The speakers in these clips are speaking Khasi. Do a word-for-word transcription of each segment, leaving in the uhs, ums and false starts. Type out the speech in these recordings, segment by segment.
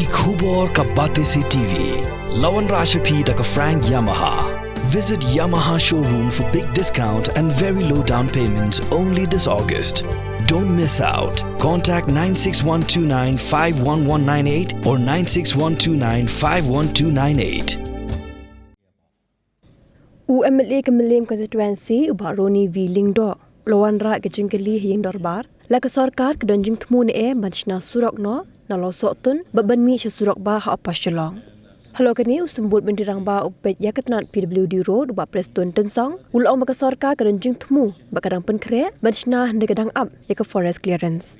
Ki khubor ka Batesi T V. La wanrah sha phi da ka Frank Yamaha. Visit Yamaha showroom for big discount and very low down payment only this August. Don't miss out. Contact nine six one two nine five one one nine eight or nine six one two nine five one two nine eight. U M L A ka Mylliem Constituency, u Bah Ronnie V Lyngdoh, u la wanrah ka jingkylli ha ïing dorbar la ka sorkar ka don jingthmu ne em ban shna surok noh na Lawsohtun bad ban mih sha surok bah ha Upper Shillong. Halor kane, u Symbud Myntri Rangbah uba peit ïa ka tnat P W D Road, u Bah Prestone Tynsong, u la ong ba ka sorkar ka don jingthmu bad ka dang pynkhreh ban shna hynrei ka dang ap ïa ka forest clearance.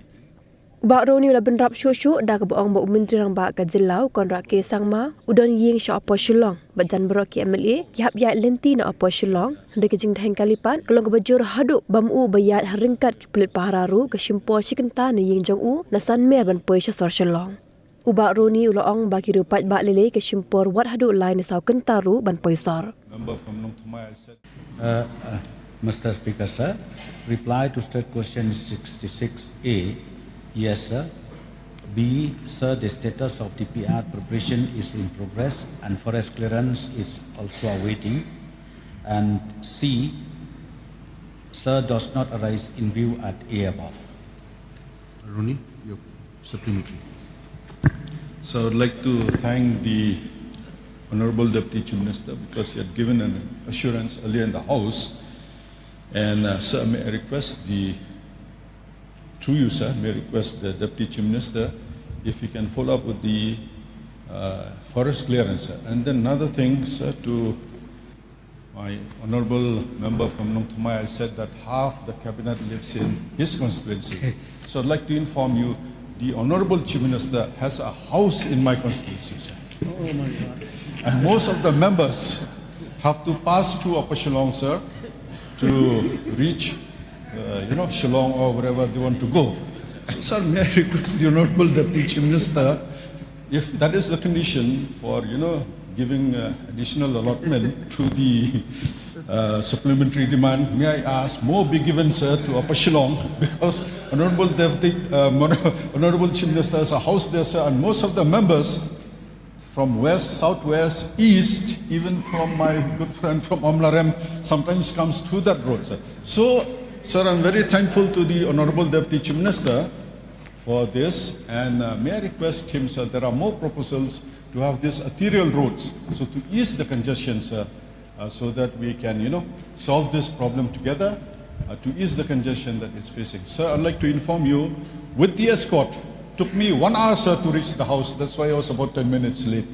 U Bah Ronnie u la bynrap shuh shuh da kaba ong ba u Myntri Rangbah ka jylla, u Conrad K Sangma, u don ïing sha Upper Shillong bad jan baroh ki M L A ki hap ïaid lynti na Upper Shillong, hynrei ka jingdheng kali pat ka long kaba jur haduh ba ma u ba ïaid ha ryngkat ki pulit pahara ruh ka shim por shi kynta na ïing jong u na Sanmer ban poi sha sor Shillong. U Bah Ronnie u la ong ba ki riew paidbah lei lei ka shim por wat haduh lai ne saw kynta ruh ban poi sor. Member from Nongthymmai, I said, uh, uh, Mister Speaker, sir, reply to state question sixty-six A, yes, sir. B, sir, the status of D P R preparation is in progress and forest clearance is also awaiting. And C, sir, does not arise in view at A above. Ronnie, your supplementary. So I'd like to thank the Honorable Deputy Chief Minister because he had given an assurance earlier in the House. And uh, sir, may I request the, through you, sir, may I request the Deputy Chief Minister if he can follow up with the uh, forest clearance, sir. And then another thing, sir, to my honorable member from Nongthymmai, I said that half the cabinet lives in his constituency. So I'd like to inform you, the honorable Chief Minister has a house in my constituency, sir. Oh my God. And most of the members have to pass through Upper Shillong, sir, to reach, uh, you know, Shillong or wherever they want to go. So, sir, may I request the honorable Deputy Chief Minister, if that is the condition for, you know, giving uh, additional allotment to the uh, supplementary demand, may I ask more be given, sir, to Upper Shillong, because Honorable Deputy, uh, Mon-, Honorable Chief Minister has a house there, sir, and most of the members from west, southwest, east, even from my good friend from Amlarem, sometimes comes through that road, sir. So, sir, I'm very thankful to the Honorable Deputy Chief Minister for this, and uh, may I request him, sir, there are more proposals to have these arterial roads, so to ease the congestion, sir, uh, so that we can, you know, solve this problem together uh, to ease the congestion that is facing. Sir, I'd like to inform you, with the escort, took me one hour, sir, to reach the house. That's why I was about ten minutes late.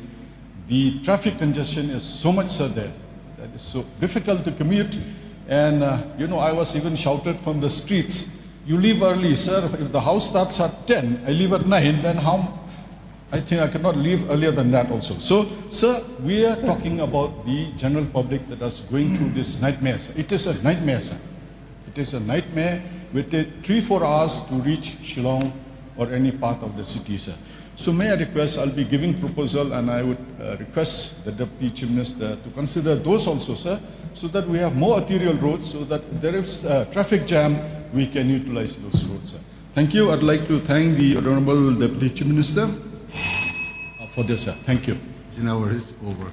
The traffic congestion is so much, sir, there. That is so difficult to commute. And, uh, you know, I was even shouted from the streets, "You leave early, sir. If the house starts at ten, I leave at nine, then how?" I think I cannot leave earlier than that also. So, sir, we are talking about the general public that is going through this nightmare, sir. It is a nightmare, sir. It is a nightmare. We take three, four hours to reach Shillong or any part of the city, sir. So may I request, I'll be giving proposal and I would uh, request the Deputy Chief Minister to consider those also, sir, so that we have more arterial roads, so that there is uh, traffic jam, we can utilize those roads, sir. Thank you. I'd like to thank the Honorable Deputy Chief Minister uh, for this, sir. Thank you. An hour is over.